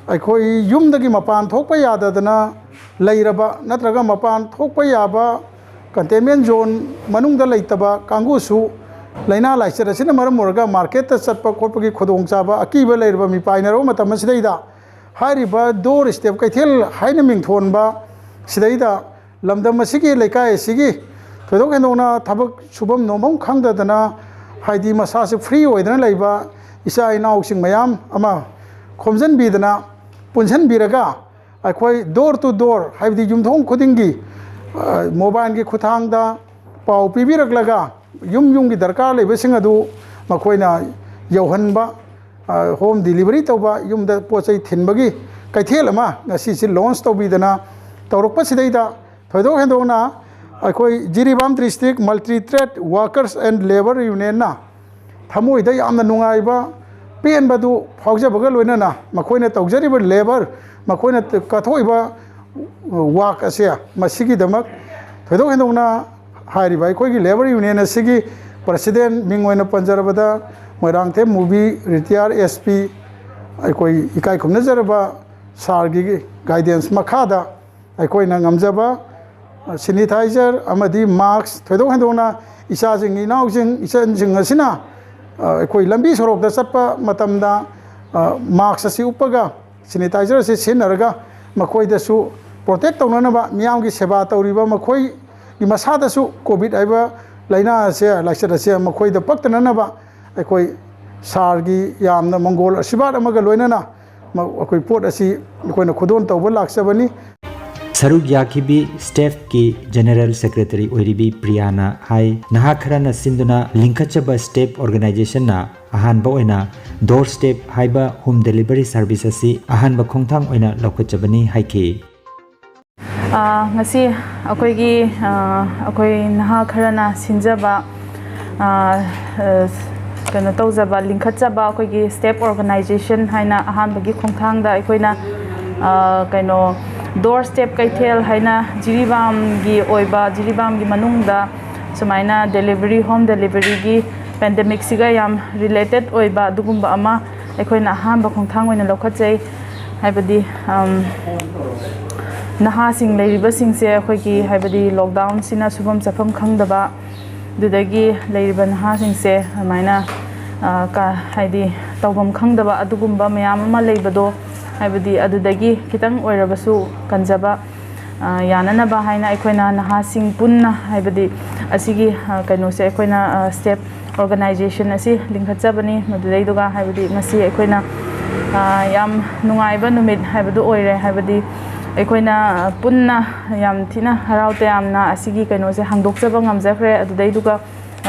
ꯑꯩꯈꯣꯏ ꯌꯨꯝꯗꯒꯤ ꯃꯄꯥꯟ ꯊꯣꯛꯄ ꯌꯥꯗꯗꯅ ꯂꯩꯔꯕ ꯅꯠꯇ꯭ꯔꯒ ꯃꯄꯥꯟ ꯊꯣꯛꯄ ꯌꯥꯕ containment zone ꯃꯅꯨꯡꯗ ꯂꯩꯇꯕ ꯀꯥꯡꯕꯨꯁꯨ ꯂꯥꯏꯅꯥ ꯂꯥꯏꯆꯠ ꯑꯁꯤꯅ ꯃꯔꯝ ꯑꯣꯏꯔꯒ ꯃꯥꯔꯀꯦꯠꯇ ꯆꯠꯄ ꯈꯣꯠꯄꯒꯤ ꯈꯨꯗꯣꯡꯆꯥꯕ ꯑꯀꯤꯕ ꯂꯩꯔꯕ ꯃꯤꯄꯥꯏꯅꯔꯕ ꯃꯇꯝ ꯑꯁꯤꯗꯩꯗ ꯍꯥꯏꯔꯤꯕ ꯗꯣꯔ ꯁ꯭ꯇꯦꯞ ꯀꯩꯊꯦꯜ ꯍꯥꯏꯅ ꯃꯤꯡꯊꯣꯟꯕ ꯁꯤꯗꯩꯗ ꯂꯝꯗꯝ ꯑꯁꯤꯒꯤ ꯂꯩꯀꯥꯏ ꯑꯁꯤꯒꯤ ꯊꯣꯏꯗꯣꯛ ꯍꯦꯟꯗꯣꯛꯅ ꯊꯕꯛ ꯁꯨꯐꯝ ꯅꯣꯝꯐꯝ ꯈꯪꯗꯗꯅ ꯍꯥꯏꯗꯤ ꯃꯁꯥꯁꯦ ꯐ꯭ꯔꯤ ꯑꯣꯏꯗꯅ ꯂꯩꯕ ꯏꯆꯥ ꯏꯅꯥꯎꯁꯤꯡ ꯃꯌꯥꯝ ꯑꯃ ꯈꯣꯝꯖꯤꯟꯕꯤꯗꯅ ꯄꯨꯟꯁꯤꯟꯕꯤꯔꯒ ꯑꯩꯈꯣꯏ door to door ꯍꯥꯏꯕꯗꯤ ꯌꯨꯝꯊꯣꯡ ꯈꯨꯗꯤꯡꯒꯤ ꯃꯣꯕꯥꯏꯜꯒꯤ ꯈꯨꯠꯊꯥꯡꯗ ꯄꯥꯎ ꯄꯤꯕꯤꯔꯛꯂꯒ ꯌꯨꯝ ꯌꯨꯝꯒꯤ ꯗꯔꯀꯥꯔ ꯂꯩꯕꯁꯤꯡ ꯑꯗꯨ ꯃꯈꯣꯏꯅ ꯌꯧꯍꯟꯕ, home delivery ꯇꯧꯕ, ꯌꯨꯝꯗ ꯄꯣꯠ ꯆꯩ ꯊꯤꯟꯕꯒꯤ ꯀꯩꯊꯦꯜ ꯑꯃ ꯉꯁꯤꯁꯤ launch ꯇꯧꯕꯤꯗꯅ ꯇꯧꯔꯛꯄꯁꯤꯗꯩꯗ ꯊꯣꯏꯗꯣꯛ ꯍꯦꯟꯗꯣꯛꯅ ꯑꯩꯈꯣꯏ Jiribam District Multi Trade Workers and Labour Unionꯅ ꯊꯃꯣꯏꯗ ꯌꯥꯝꯅ ꯅꯨꯡꯉꯥꯏꯕ ꯄꯦꯟꯕꯗꯨ ꯐꯥꯎꯖꯕꯒ ꯂꯣꯏꯅꯅ ꯃꯈꯣꯏꯅ ꯇꯧꯖꯔꯤꯕ labour, ꯃꯈꯣꯏꯅ ꯀꯠꯊꯣꯛꯏꯕ work ꯑꯁꯦ ꯃꯁꯤꯒꯤꯗꯃꯛ ꯊꯣꯏꯗꯣꯛ ꯍꯦꯟꯗꯣꯛꯅ ꯍꯥꯏꯔꯤꯕ ꯑꯩꯈꯣꯏꯒꯤ labour union ꯑꯁꯤꯒꯤ president ꯃꯤꯡ ꯑꯣꯏꯅ ꯄꯟꯖꯔꯕꯗ ꯃꯣꯏꯔꯥꯡꯊꯦꯝ ꯃꯨꯕꯤ retired SP ꯑꯩꯈꯣꯏ ꯏꯀꯥꯏ ꯈꯨꯝꯅꯖꯔꯕ sirꯒꯤ guidance ꯃꯈꯥꯗ ꯑꯩꯈꯣꯏꯅ ꯉꯝꯖꯕ sanitizer ꯑꯃꯗꯤ mask ꯊꯣꯏꯗꯣꯛ ꯍꯦꯟꯗꯣꯛꯅ ꯏꯆꯥꯁꯤꯡ ꯏꯅꯥꯎꯁꯤꯡ ꯏꯆꯟꯁꯤꯡ ꯑꯁꯤꯅ ꯑꯩꯈꯣꯏ ꯂꯝꯕꯤ ꯁꯣꯔꯣꯛꯇ ꯆꯠꯄ ꯃꯇꯝꯗ mask ꯑꯁꯤ ꯎꯞꯄꯒ sanitizer ꯑꯁꯤ ꯁꯤꯖꯤꯟꯅꯔꯒ ꯃꯈꯣꯏꯗꯁꯨ protect ꯇꯧꯅꯅꯕ ꯃꯤꯌꯥꯝꯒꯤ ꯁꯦꯕꯥ ꯇꯧꯔꯤꯕ ꯃꯈꯣꯏꯒꯤ ꯃꯁꯥꯗꯁꯨ COVID ꯍꯥꯏꯕ ꯂꯥꯏꯅꯥ ꯑꯁꯦ ꯂꯥꯏꯆꯠ ꯑꯁꯦ ꯃꯈꯣꯏꯗ ꯄꯛꯇꯅꯅꯕ ꯑꯩꯈꯣꯏ sirꯒꯤ ꯌꯥꯝꯅ ꯃꯪꯒꯣꯜ ꯑꯁꯤꯔꯕꯥꯗ ꯑꯃꯒ ꯂꯣꯏꯅꯅ ꯑꯩꯈꯣꯏ ꯄꯣꯠ ꯑꯁꯤ ꯑꯩꯈꯣꯏꯅ ꯈꯨꯗꯣꯜ ꯇꯧꯕ ꯂꯥꯛꯆꯕꯅꯤ꯫ ꯁꯔꯨꯛ ꯌꯥꯈꯤꯕꯤ ꯁ꯭ꯇꯦꯞꯀꯤ ꯖꯦꯅꯦꯔꯦꯜ ꯁꯦꯀ꯭ꯔꯦꯇꯔꯤ ꯑꯣꯏꯔꯤꯕꯤ ꯄ꯭ꯔꯤꯌꯥꯅ ꯍꯥꯏ, ꯅꯍꯥ ꯈꯔꯅ ꯁꯤꯟꯗꯨꯅ ꯂꯤꯡꯈꯠꯆꯕ ꯁ꯭ꯇꯦꯞ ꯑꯣꯔꯒꯅꯥꯏꯖꯦꯁꯟꯅ ꯑꯍꯥꯟꯕ ꯑꯣꯏꯅ ꯗꯣꯔ ꯁ꯭ꯇꯦꯞ ꯍꯥꯏꯕ ꯍꯣꯝ ꯗꯦꯂꯤꯚꯔꯤ ꯁꯔꯚꯤꯁ ꯑꯁꯤ ꯑꯍꯥꯟꯕ ꯈꯣꯡꯊꯥꯡ ꯑꯣꯏꯅ ꯂꯧꯈꯠꯆꯕꯅꯤ ꯍꯥꯏꯈꯤ꯫ ꯉꯁꯤ ꯑꯩꯈꯣꯏꯒꯤ ꯑꯩꯈꯣꯏ ꯅꯍꯥ ꯈꯔꯅ ꯁꯤꯟꯖꯕ ꯀꯩꯅꯣ ꯇꯧꯖꯕ ꯂꯤꯡꯈꯠꯆꯕ ꯑꯩꯈꯣꯏꯒꯤ ꯁ꯭ꯇꯦꯞ ꯑꯣꯔꯒꯅꯥꯏꯖꯦꯁꯟ ꯍꯥꯏꯅ ꯑꯍꯥꯟꯕꯒꯤ ꯈꯣꯡꯊꯥꯡꯗ ꯑꯩꯈꯣꯏꯅ ꯀꯩꯅꯣ ꯗꯣꯔ ꯁ꯭ꯇꯦꯞ ꯀꯩꯊꯦꯜ ꯍꯥꯏꯅ ꯖꯤꯔꯤꯕꯥꯝꯒꯤ ꯑꯣꯏꯕ ꯖꯤꯔꯤꯕꯥꯝꯒꯤ ꯃꯅꯨꯡꯗ ꯁꯨꯃꯥꯏꯅ ꯗꯦꯂꯤꯚꯔꯤ ꯍꯣꯝ ꯗꯦꯂꯤꯚꯔꯤꯒꯤ ꯄꯦꯟꯗꯦꯃꯤꯛꯁꯤꯒ ꯌꯥꯝ ꯔꯤꯂꯦꯇꯦꯠ ꯑꯣꯏꯕ ꯑꯗꯨꯒꯨꯝꯕ ꯑꯃ ꯑꯩꯈꯣꯏꯅ ꯑꯍꯥꯟꯕ ꯈꯣꯡꯊꯥꯡ ꯑꯣꯏꯅ ꯂꯧꯈꯠꯆꯩ꯫ ꯍꯥꯏꯕꯗꯤ ꯅꯍꯥꯁꯤꯡ ꯂꯩꯔꯤꯕꯁꯤꯡꯁꯦ ꯑꯩꯈꯣꯏꯒꯤ ꯍꯥꯏꯕꯗꯤ ꯂꯣꯛꯗꯥꯎꯟꯁꯤꯅ ꯁꯨꯐꯝ ꯆꯥꯐꯝ ꯈꯪꯗꯕ, ꯑꯗꯨꯗꯒꯤ ꯂꯩꯔꯤꯕ ꯅꯍꯥꯁꯤꯡꯁꯦ ꯑꯗꯨꯃꯥꯏꯅ ꯍꯥꯏꯗꯤ ꯇꯧꯐꯝ ꯈꯪꯗꯕ ꯑꯗꯨꯒꯨꯝꯕ ꯃꯌꯥꯝ ꯑꯃ ꯂꯩꯕꯗꯣ, ꯍꯥꯏꯕꯗꯤ ꯑꯗꯨꯗꯒꯤ ꯈꯤꯇꯪ ꯑꯣꯏꯔꯕꯁꯨ ꯀꯟꯖꯕ ꯌꯥꯅꯅꯕ ꯍꯥꯏꯅ ꯑꯩꯈꯣꯏꯅ ꯅꯍꯥꯁꯤꯡ ꯄꯨꯟꯅ ꯍꯥꯏꯕꯗꯤ ꯑꯁꯤꯒꯤ ꯀꯩꯅꯣꯁꯦ ꯑꯩꯈꯣꯏꯅ ꯁ꯭ꯇꯦꯞ ꯑꯣꯔꯒꯅꯥꯏꯖꯦꯁꯟ ꯑꯁꯤ ꯂꯤꯡꯈꯠꯆꯕꯅꯤ꯫ ꯃꯗꯨꯗꯩꯗꯨꯒ ꯍꯥꯏꯕꯗꯤ ꯃꯁꯤ ꯑꯩꯈꯣꯏꯅ ꯌꯥꯝ ꯅꯨꯡꯉꯥꯏꯕ ꯅꯨꯃꯤꯠ ꯍꯥꯏꯕꯗꯨ ꯑꯣꯏꯔꯦ꯫ ꯍꯥꯏꯕꯗꯤ ꯑꯩꯈꯣꯏꯅ ꯄꯨꯟꯅ ꯌꯥꯝ ꯊꯤꯅ ꯍꯔꯥꯎ ꯇꯌꯥꯝꯅ ꯑꯁꯤꯒꯤ ꯀꯩꯅꯣꯁꯦ ꯍꯥꯡꯗꯣꯛꯆꯕ ꯉꯝꯖꯈ꯭ꯔꯦ꯫ ꯑꯗꯨꯗꯩꯗꯨꯒ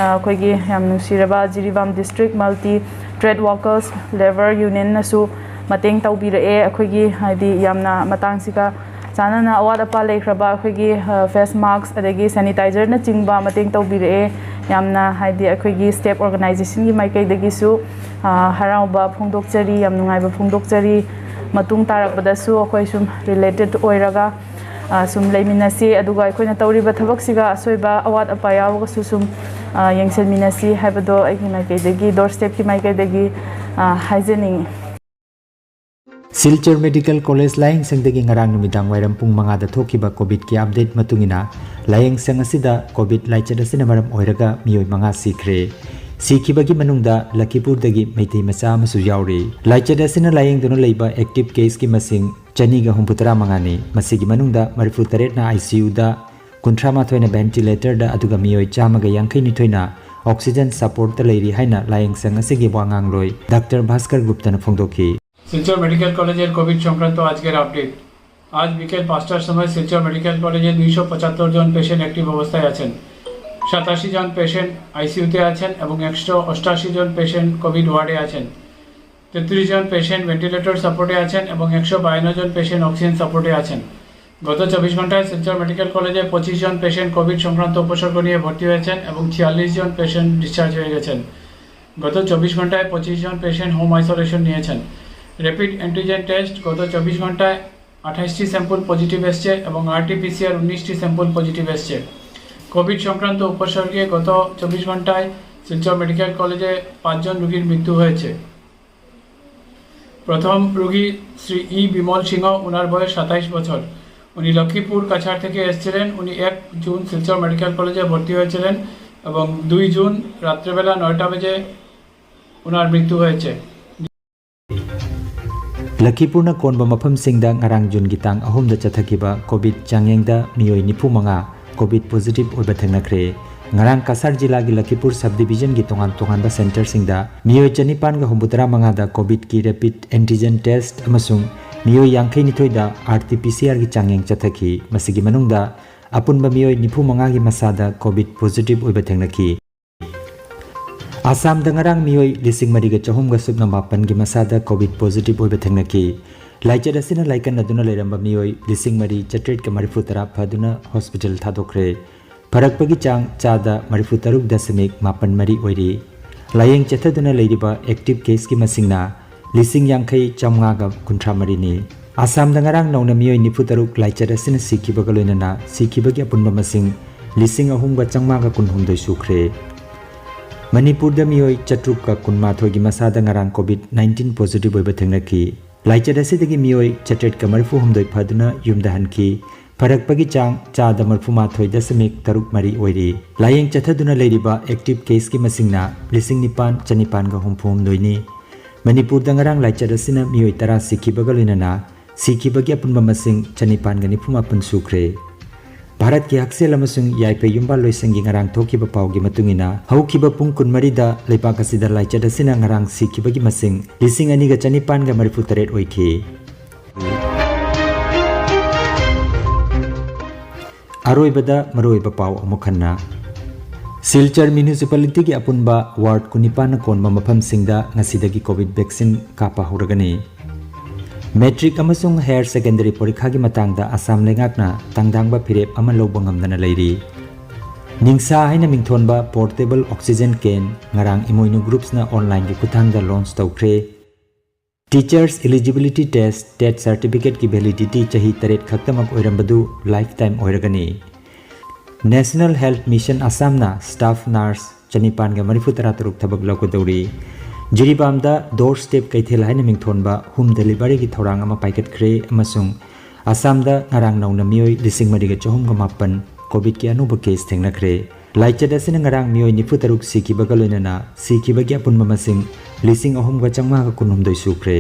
ꯑꯩꯈꯣꯏꯒꯤ ꯌꯥꯝ ꯅꯨꯡꯁꯤꯔꯕ Jiribam district multi trade workers labour ꯌꯨꯅꯤꯌꯟꯅꯁꯨ ꯃꯇꯦꯡ ꯇꯧꯕꯤꯔꯛꯑꯦ꯫ ꯑꯩꯈꯣꯏꯒꯤ ꯍꯥꯏꯗꯤ ꯌꯥꯝꯅ ꯃꯇꯥꯡꯁꯤꯒ ꯆꯥꯟꯅꯅ ꯑꯋꯥꯠ ꯑꯄꯥ ꯂꯩꯈ꯭ꯔꯕ ꯑꯩꯈꯣꯏꯒꯤ ꯐꯦꯁ ꯃꯥꯛꯁ ꯑꯗꯒꯤ ꯁꯦꯅꯤꯇꯥꯏꯖꯔꯅꯆꯤꯡꯕ ꯃꯇꯦꯡ ꯇꯧꯕꯤꯔꯛꯑꯦ꯫ ꯌꯥꯝꯅ ꯍꯥꯏꯗꯤ ꯑꯩꯈꯣꯏꯒꯤ ꯁ꯭ꯇꯦꯞ ꯑꯣꯔꯒꯅꯥꯏꯖꯦꯁꯟꯒꯤ ꯃꯥꯏꯀꯩꯗꯒꯤꯁꯨ ꯍꯔꯥꯎꯕ ꯐꯣꯡꯗꯣꯛꯆꯔꯤ, ꯌꯥꯝ ꯅꯨꯡꯉꯥꯏꯕ ꯐꯣꯡꯗꯣꯛꯆꯔꯤ꯫ ꯃꯇꯨꯡ ꯇꯥꯔꯛꯄꯗꯁꯨ ꯑꯩꯈꯣꯏ ꯁꯨꯝ ꯔꯤꯂꯦꯇꯦꯠ ꯑꯣꯏꯔꯒ ꯁꯨꯝ ꯂꯩꯃꯤꯟꯅꯁꯤ, ꯑꯗꯨꯒ ꯑꯩꯈꯣꯏꯅ ꯇꯧꯔꯤꯕ ꯊꯕꯛꯁꯤꯒ ꯑꯁꯣꯏꯕ ꯑꯋꯥꯠ ꯑꯄꯥ ꯌꯥꯎꯔꯒꯁꯨ ꯁꯨꯝ ꯌꯦꯡꯁꯤꯟꯃꯤꯟꯅꯁꯤ ꯍꯥꯏꯕꯗꯣ ꯑꯩꯒꯤ ꯃꯥꯏꯀꯩꯗꯒꯤ, ꯗꯣꯔ ꯁ꯭ꯇꯦꯞꯀꯤ ꯃꯥꯏꯀꯩꯗꯒꯤ ꯍꯥꯏꯖꯅꯤꯡꯉꯤ꯫ ꯁꯤꯜꯆꯔ ꯃꯦꯗꯤꯀꯦꯜ ꯀꯣꯂꯦꯖ ꯂꯥꯌꯦꯡꯁꯪꯗꯒꯤ ꯉꯔꯥꯡ ꯅꯨꯃꯤꯗꯥꯡ ꯋꯥꯏꯔꯝ ꯄꯨꯡ ꯃꯉꯥꯗ ꯊꯣꯛꯈꯤꯕ ꯀꯣꯚꯤꯗꯀꯤ ꯑꯞꯗꯦꯠ ꯃꯇꯨꯡ ꯏꯟꯅ, ꯂꯥꯌꯦꯡꯁꯪ ꯑꯁꯤꯗ ꯀꯣꯚꯤꯗ ꯂꯥꯏꯆꯠ ꯑꯁꯤꯅ ꯃꯔꯝ ꯑꯣꯏꯔꯒ ꯃꯤꯑꯣꯏ ꯃꯉꯥ ꯁꯤꯈ꯭ꯔꯦ꯫ ꯁꯤꯈꯤꯕꯒꯤ ꯃꯅꯨꯡꯗ ꯂꯈꯤꯄꯨꯔꯗꯒꯤ ꯃꯩꯇꯩ ꯃꯆꯥ ꯑꯃꯁꯨ ꯌꯥꯎꯔꯤ꯫ ꯂꯥꯏꯆꯠ ꯑꯁꯤꯅ ꯂꯥꯌꯦꯡꯗꯨꯅ ꯂꯩꯕ ꯑꯦꯛꯇꯤꯚ ꯀꯦꯁꯀꯤ ꯃꯁꯤꯡ ꯆꯅꯤꯒ ꯍꯨꯝꯐꯨꯇꯔꯥ ꯃꯉꯥꯅꯤ꯫ ꯃꯁꯤꯒꯤ ꯃꯅꯨꯡꯗ ꯃꯔꯤꯐꯨꯇꯔꯦꯠꯅ ICUꯗ, ꯀꯨꯟꯊ꯭ꯔꯥ ꯃꯥꯊꯣꯏꯅ ꯚꯦꯟꯇꯤꯂꯦꯇꯔꯗ, ꯑꯗꯨꯒ ꯃꯤꯑꯣꯏ ꯆꯥꯝꯃꯒ ꯌꯥꯡꯈꯩ ꯅꯤꯊꯣꯏꯅ ꯑꯣꯛꯁꯤꯖꯟ ꯁꯄꯣꯔꯠꯇ ꯂꯩꯔꯤ ꯍꯥꯏꯅ ꯂꯥꯌꯦꯡꯁꯪ ꯑꯁꯤꯒꯤ ꯋꯥ ꯉꯥꯡꯂꯣꯏ ꯗꯥꯛꯇꯔ ꯚꯥꯁꯀꯔ ꯒꯨꯞꯇꯅ ꯐꯣꯡꯗꯣꯛꯈꯤ꯫ শিলচর মেডিকেল কলেজের কোভিড সংক্রান্ত আজকের আপডেট। আজ বিকেল পাঁচটার সময় শিলচর মেডিকেল কলেজে দুইশো পঁচাত্তর জন পেশেন্ট অ্যাক্টিভ অবস্থায় আছেন, সাতাশি জন পেশেন্ট আইসিইউতে আছেন এবং একশো অষ্টাশি জন পেশেন্ট কোভিড ওয়ার্ডে আছেন। তেত্রিশ জন পেশেন্ট ভেন্টিলেটর সাপোর্টে আছেন এবং একশো বায়ান্ন জন পেশেন্ট অক্সিজেন সাপোর্টে আছেন। গত চব্বিশ ঘন্টায় শিলচর মেডিকেল কলেজে পঁচিশ জন পেশেন্ট কোভিড সংক্রান্ত উপসর্গ নিয়ে ভর্তি হয়েছেন এবং ছিয়াল্লিশ জন পেশেন্ট ডিসচার্জ হয়ে গেছেন। গত চব্বিশ ঘন্টায় পঁচিশ জন পেশেন্ট হোম আইসোলেশন নিয়েছেন। র্যাপিড অ্যান্টিজেন টেস্ট গত চব্বিশ ঘন্টায় আঠাশটি স্যাম্পল পজিটিভ এসছে এবং আরটিপিসিআর উনিশটি স্যাম্পল পজিটিভ এসছে। কোভিড সংক্রান্ত উপসর্গে গত চব্বিশ ঘন্টায় শিলচর মেডিকেল কলেজে পাঁচজন রোগীর মৃত্যু হয়েছে। প্রথম রোগী শ্রী ই বিমল সিংহ, ওনার বয়স সাতাইশ বছর। উনি লক্ষ্মীপুর কাছাড় থেকে এসেছিলেন। উনি এক জুন শিলচর মেডিকেল কলেজে ভর্তি হয়েছিলেন এবং দুই জুন রাত্রেবেলা নয়টা বাজে ওনার মৃত্যু হয়েছে। ꯂꯈꯤꯄꯨꯔꯅ ꯀꯣꯟꯕ ꯃꯐꯝꯁꯤꯡꯗ ꯉꯔꯥꯡ ꯖꯨꯟꯒꯤ ꯇꯥꯡ ꯑꯍꯨꯝꯗ ꯆꯠꯊꯈꯤꯕ ꯀꯣꯚꯤꯗ ꯆꯥꯡꯌꯦꯡꯗ ꯃꯤꯑꯣꯏ ꯅꯤꯐꯨ ꯃꯉꯥ ꯀꯣꯚꯤꯗ ꯄꯣꯖꯤꯇꯤꯚ ꯑꯣꯏꯕ ꯊꯦꯡꯅꯈ꯭ꯔꯦ꯫ ꯉꯔꯥꯡ ꯀꯁꯥꯔ ꯖꯤꯂꯥꯒꯤ ꯂꯈꯤꯄꯨꯔ ꯁꯕ ꯗꯤꯚꯤꯖꯟꯒꯤ ꯇꯣꯉꯥꯟ ꯇꯣꯉꯥꯟꯕ ꯁꯦꯟꯇꯔꯁꯤꯡꯗ ꯃꯤꯑꯣꯏ ꯆꯅꯤꯄꯥꯟꯒ ꯍꯨꯝꯐꯨꯇꯔꯥ ꯃꯉꯥꯗ ꯀꯣꯚꯤꯗꯀꯤ ꯔꯦꯄꯤꯗ ꯑꯦꯟꯇꯤꯖꯦꯟ ꯇꯦꯁ꯭ꯠ ꯑꯃꯁꯨꯡ ꯃꯤꯑꯣꯏ ꯌꯥꯡꯈꯩꯅꯤꯊꯣꯏꯗ ꯑꯥꯔ ꯇꯤ ꯄꯤ ꯁꯤ ꯑꯥꯔꯒꯤ ꯆꯥꯡꯌꯦꯡ ꯆꯠꯊꯈꯤ꯫ ꯃꯁꯤꯒꯤ ꯃꯅꯨꯡꯗ ꯑꯄꯨꯟꯕ ꯃꯤꯑꯣꯏ ꯅꯤꯐꯨ ꯃꯉꯥꯒꯤ ꯃꯁꯥꯗ ꯀꯣꯚꯤꯗ ꯄꯣꯖꯤꯇꯤꯚ ꯑꯣꯏꯕ ꯊꯦꯡꯅꯈꯤ꯫ ꯑꯁꯥꯝꯗ ꯉꯔꯥꯡ ꯃꯤꯑꯣꯏ ꯂꯤꯁꯤꯡ ꯃꯔꯤꯒ ꯆꯍꯨꯝꯒ ꯁꯨꯞꯅ ꯃꯥꯄꯟꯒꯤ ꯃꯁꯥꯗ ꯀꯣꯚꯤꯗ ꯄꯣꯖꯤꯇꯤꯚ ꯑꯣꯏꯕ ꯊꯦꯡꯅꯈꯤ꯫ ꯂꯥꯏꯆꯠ ꯑꯁꯤꯅ ꯂꯥꯏꯀꯠꯅꯗꯨꯅ ꯂꯩꯔꯝꯕ ꯃꯤꯑꯣꯏ ꯂꯤꯁꯤꯡ ꯃꯔꯤ ꯆꯥꯇ꯭ꯔꯦꯠꯀ ꯃꯔꯤꯐꯨ ꯇꯔꯥ ꯐꯗꯨꯅ ꯍꯣꯁꯄꯤꯇꯥꯜ ꯊꯥꯗꯣꯛꯈ꯭ꯔꯦ꯫ ꯐꯔꯛꯄꯒꯤ ꯆꯥꯡ ꯆꯥꯗ ꯃꯔꯤꯐꯨ ꯇꯔꯨꯛ ꯗꯁꯃꯤꯛ ꯃꯥꯄꯟ ꯃꯔꯤ ꯑꯣꯏꯔꯤ꯫ ꯂꯥꯌꯦꯡ ꯆꯠꯊꯗꯨꯅ ꯂꯩꯔꯤꯕ ꯑꯦꯛꯇꯤꯚ ꯀꯦꯁꯀꯤ ꯃꯁꯤꯡꯅ ꯂꯤꯁꯤꯡ ꯌꯥꯡꯈꯩ ꯆꯥꯝꯃꯉꯥꯒ ꯀꯨꯟꯊ꯭ꯔꯥ ꯃꯔꯤꯅꯤ꯫ ꯑꯁꯥꯝꯗ ꯉꯔꯥꯡ ꯅꯧꯅ ꯃꯤꯑꯣꯏ ꯅꯤꯐꯨ ꯇꯔꯨꯛ ꯂꯥꯏꯆꯠ ꯑꯁꯤꯅ ꯁꯤꯈꯤꯕꯒ ꯂꯣꯏꯅꯅ ꯁꯤꯈꯤꯕꯒꯤ ꯑꯄꯨꯟꯕ ꯃꯁꯤꯡ ꯂꯤꯁꯤꯡ ꯑꯍꯨꯝꯒ ꯆꯥꯝꯃꯉꯥꯒ ꯀꯨꯟꯍꯨꯝꯗꯣꯏ ꯁꯨꯈ꯭ꯔꯦ꯫ ꯃꯅꯤꯄꯨꯔꯗ ꯃꯤꯑꯣꯏ ꯆꯥꯇ꯭ꯔꯨꯛꯀ ꯀꯨꯟꯃꯥꯊꯣꯏꯒꯤ ꯃꯁꯥꯗ ꯉꯔꯥꯡ ꯀꯣꯚꯤꯗ ꯅꯥꯏꯟꯇꯤꯟ ꯄꯣꯖꯤꯇꯤꯚ ꯑꯣꯏꯕ ꯊꯦꯡꯅꯈꯤ꯫ ꯂꯥꯏꯆꯠ ꯑꯁꯤꯗꯒꯤ ꯃꯤꯑꯣꯏ ꯆꯥꯇ꯭ꯔꯦꯠꯀ ꯃꯔꯤꯐꯨ ꯍꯨꯝꯗꯣꯏ ꯐꯗꯨꯅ ꯌꯨꯝꯗ ꯍꯟꯈꯤ꯫ ꯐꯔꯛꯄꯒꯤ ꯆꯥꯡ ꯆꯥꯗ ꯃꯔꯤꯐꯨ ꯃꯥꯊꯣꯏ ꯗꯁꯃꯤꯛ ꯇꯔꯨꯛ ꯃꯔꯤ ꯑꯣꯏꯔꯤ꯫ ꯂꯥꯌꯦꯡ ꯆꯠꯊꯗꯨꯅ ꯂꯩꯔꯤꯕ ꯑꯦꯛꯇꯤꯚ ꯀꯦꯁꯀꯤ ꯃꯁꯤꯡꯅ ꯂꯤꯁꯤꯡ ꯅꯤꯄꯥꯟ ꯆꯅꯤꯄꯥꯟꯒ ꯍꯨꯝꯐꯨ ꯍꯨꯝꯗꯣꯏꯅꯤ꯫ ꯃꯅꯤꯄꯨꯔꯗ ꯉꯔꯥꯡ ꯂꯥꯏꯆꯠ ꯑꯁꯤꯅ ꯃꯤꯑꯣꯏ ꯇꯔꯥ ꯁꯤꯈꯤꯕꯒ ꯂꯣꯏꯅꯅ ꯁꯤꯈꯤꯕꯒꯤ ꯑꯄꯨꯟꯕ ꯃꯁꯤꯡ ꯆꯅꯤꯄꯥꯟꯒ ꯅꯤꯐꯨ ꯃꯥꯄꯟ ꯁꯨꯈ꯭ꯔꯦ꯫ ꯚꯥꯔꯠꯀꯤ ꯍꯛꯁꯦꯜ ꯑꯃꯁꯨꯡ ꯌꯥꯏꯐ ꯌꯨꯝꯕꯥꯜꯂꯣꯏꯁꯪꯒꯤ ꯉꯔꯥꯡ ꯊꯣꯛꯈꯤꯕ ꯄꯥꯎꯒꯤ ꯃꯇꯨꯡ ꯏꯟꯅ, ꯍꯧꯈꯤꯕ ꯄꯨꯡ ꯀꯨꯟꯃꯔꯤꯗ ꯂꯩꯕꯥꯛ ꯑꯁꯤꯗ ꯂꯥꯏꯆꯠ ꯑꯁꯤꯅ ꯉꯔꯥꯡ ꯁꯤꯈꯤꯕꯒꯤ ꯃꯁꯤꯡ ꯂꯤꯁꯤꯡ ꯑꯅꯤꯒ ꯆꯅꯤꯄꯥꯟꯒ ꯃꯔꯤꯐꯨ ꯇꯔꯦꯠ ꯑꯣꯏꯈꯤ꯫ ꯑꯔꯣꯏꯕꯗ ꯃꯔꯨꯑꯣꯏꯕ ꯄꯥꯎ ꯑꯃꯨꯛ ꯍꯟꯅ꯫ ꯁꯤꯜꯆꯔ ꯃ꯭ꯌꯨꯅꯤꯁꯤꯄꯥꯂꯤꯇꯤꯒꯤ ꯑꯄꯨꯟꯕ ꯋꯥꯔꯗ ꯀꯨꯟꯅꯤꯄꯥꯟꯅ ꯀꯣꯟꯕ ꯃꯐꯝꯁꯤꯡꯗ ꯉꯁꯤꯗꯒꯤ ꯀꯣꯚꯤꯗ ꯚꯦꯛꯁꯤꯟ ꯀꯥꯞꯄ ꯍꯧꯔꯒꯅꯤ꯫ ꯃꯦꯇ꯭ꯔꯤꯛ ꯑꯃꯁꯨꯡ ꯍꯥꯌꯔ ꯁꯦꯀꯦꯟꯗꯔꯤ ꯄꯔꯤꯈꯥꯒꯤ ꯃꯇꯥꯡꯗ ꯑꯁꯥꯝ ꯂꯩꯉꯥꯛꯅ ꯇꯪꯗꯥꯡꯕ ꯐꯤꯔꯦꯞ ꯑꯃ ꯂꯧꯕ ꯉꯝꯗꯅ ꯂꯩꯔꯤ꯫ ꯅꯤꯡꯁꯥ ꯍꯥꯏꯅ ꯃꯤꯡꯊꯣꯟꯕ ꯄꯣꯔꯇꯦꯕꯜ ꯑꯣꯛꯁꯤꯖꯦꯟ ꯀꯦꯟ ꯉꯔꯥꯡ ꯏꯃꯣꯏꯅꯨ ꯒ꯭ꯔꯨꯞꯁꯅ ꯑꯣꯟꯂꯥꯏꯟꯒꯤ ꯈꯨꯠꯊꯥꯡꯗ ꯂꯣꯟꯆ ꯇꯧꯈ꯭ꯔꯦ꯫ ꯇꯤꯆꯔꯁ ꯏꯂꯤꯖꯤꯕꯤꯂꯤꯇꯤ ꯇꯦꯁ꯭ꯠ, ꯇꯦꯠ ꯁꯔꯇꯤꯐꯤꯀꯦꯠꯀꯤ ꯚꯦꯂꯤꯗꯤꯇꯤ ꯆꯍꯤ ꯇꯔꯦꯠ ꯈꯛꯇꯃꯛ ꯑꯣꯏꯔꯝꯕꯗꯨ ꯂꯥꯏꯐ ꯇꯥꯏꯝ ꯑꯣꯏꯔꯒꯅꯤ꯫ ꯅꯦꯁꯅꯦꯜ ꯍꯦꯜꯊ ꯃꯤꯁꯟ ꯑꯁꯥꯝꯅ ꯁ꯭ꯇꯥꯐ ꯅꯔꯁ ꯆꯅꯤꯄꯥꯟꯒ ꯃꯔꯤꯐꯨ ꯇꯔꯥ ꯇꯔꯨꯛ ꯊꯕꯛ ꯂꯧꯒꯗꯧꯔꯤ꯫ ꯖꯤꯔꯤꯕꯥꯝꯗ ꯗꯣꯔ ꯁ꯭ꯇꯦꯞ ꯀꯩꯊꯦꯜ ꯍꯥꯏꯅ ꯃꯤꯡꯊꯣꯟꯕ ꯍꯣꯝ ꯗꯦꯂꯤꯚꯔꯤꯒꯤ ꯊꯧꯔꯥꯡ ꯑꯃ ꯄꯥꯏꯈꯠꯈ꯭ꯔꯦ ꯑꯃꯁꯨꯡ ꯑꯁꯥꯝꯗ ꯉꯔꯥꯡ ꯅꯧꯅ ꯃꯤꯑꯣꯏ ꯂꯤꯁꯤꯡ ꯃꯔꯤꯒ ꯆꯍꯨꯝꯒ ꯃꯥꯄꯟ ꯀꯣꯚꯤꯗꯀꯤ ꯑꯅꯧꯕ ꯀꯦꯁ ꯊꯦꯡꯅꯈ꯭ꯔꯦ꯫ ꯂꯥꯏꯆꯠ ꯑꯁꯤꯅ ꯉꯔꯥꯡ ꯃꯤꯑꯣꯏ ꯅꯤꯐꯨ ꯇꯔꯨꯛ ꯁꯤꯈꯤꯕꯒ ꯂꯣꯏꯅꯅ ꯁꯤꯈꯤꯕꯒꯤ ꯑꯄꯨꯟꯕ ꯃꯁꯤꯡ ꯂꯤꯁꯤꯡ ꯑꯍꯨꯝꯒ ꯆꯥꯝꯃꯉꯥꯒ ꯀꯨꯟꯍꯨꯝꯗꯣꯏ ꯁꯨꯈ꯭ꯔꯦ꯫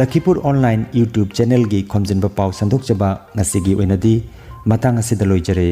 ꯂꯈꯤꯄꯨꯔ ꯑꯣꯟꯂꯥꯏꯟ YouTube ꯆꯦꯅꯦꯜꯒꯤ ꯈꯣꯝꯖꯤꯟꯕ ꯄꯥꯎ ꯁꯟꯗꯣꯛꯆꯕ ꯉꯁꯤꯒꯤ ꯑꯣꯏꯅꯗꯤ ꯃꯇꯥꯡ ꯑꯁꯤꯗ ꯂꯣꯏꯖꯔꯦ꯫